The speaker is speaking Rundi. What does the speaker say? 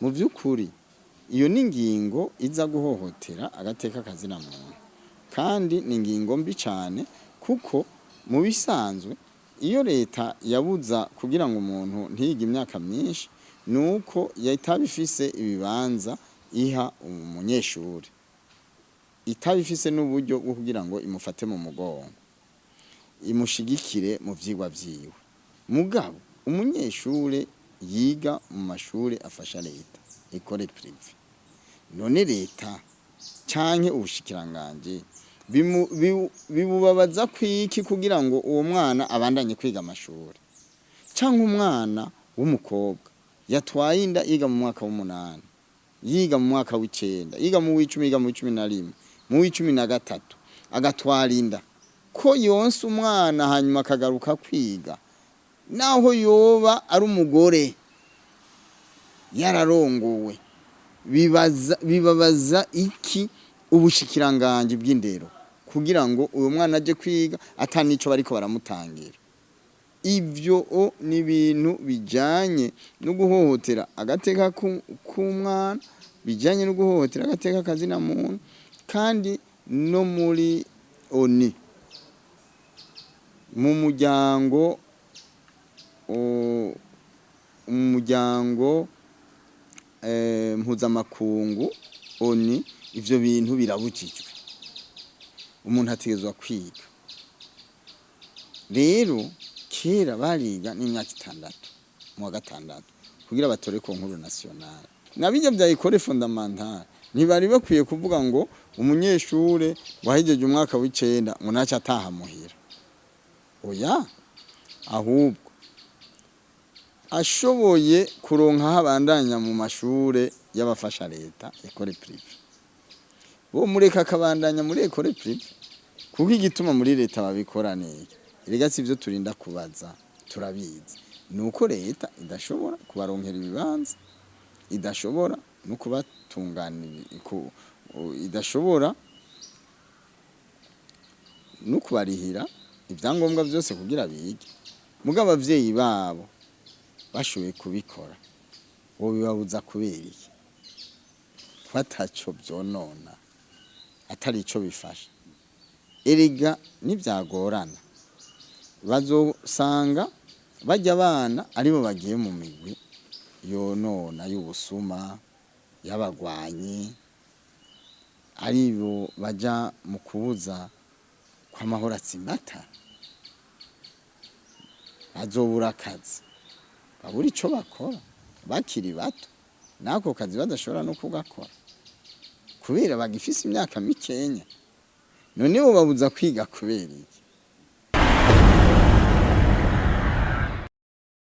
Mu by'ukuri iyo ni ingingo iza guhohotera agateka kazina muntu, kandi ni ingingo mbi cyane, kuko mu bisanzwe iyo leta yabuza kugira ngo umuntu ntiyige imyaka myinshi, ni uko yataba ifise ibibanza iha umunyeshuri, itaba ifise n'uburyo bwo kugira ngo imufate mu mugongo, imushigikire mu vyigwa vyiwe. Mugabo umunyeshure yiga mu mashure afasha leta, école privée, none leta canke ubushikiranganje bibubabaza kwiki kugira ngo uwo mwana abandanye kwiga amashuri? Canke umwana w'umukobwa yatwaye inda, yiga mu mwaka w'umunani, yiga mu mwaka w'icenda, yiga mu w'icumi, yiga mu w'icumi na rimwe, mu w'icumi na gatatu, agatwara inda, ko yonsa umwana hanyuma akagaruka kwiga, naho yoba ari umugore yararongowe, bibabaza iki ubushikiranganje bw'indero kugira ngo uwo mwana aje kwiga ata nico bariko baramutangira? Ivyo ni ibintu bijanye no guhohotera agateka k'umwana, bijanye no guhohotera agateka kazina muntu. Kandi no muri ONU, mu muryango umuryango mpuzamakungu ONU, ivyo bintu birabujijwe. Umuntu ategerezwa kwiga. Rero kera bariga n'imyaka 6, mu wa gatandatu, kugira batore concours national. Nabijya bya école fondamentale, ntibari bakwiye kuvuga ngo umunyeshure wahejeje umwaka w'icenda ngo nace ataha muhira. Oya, ahubwo ashoboye kuronka aho abandanya mu mashure y'abafasha leta, école privée, bo mureka akabandanya muri école privée. Kuko igituma muri leta babikora niki? Erega si ivyo turinda kubaza, turabizi. Ni uko leta idashobora kubaronkera ibibanza, idashobora no kubatunganira, idashobora no kubarihira ibyangombwa byose kugira bige. Mugabo abavyeyi babo bashoboye kubikora, bo bibabuza kubera iki? Ko ataco vyonona, atari ico bifasha. Erega nivyagorana, bazosanga barya abana aribo bagiye mu migwi yonona, y'ubusuma, y'abagwanyi, aribo baja mu kubuza kw'amahoro atsimbatara. Bazobura akazi, babura ico bakora bakiri bato, n'ako kazi badashobora no kugakora kubera bagifise imyaka mikenya. None bo babuza kwiga kubera iki?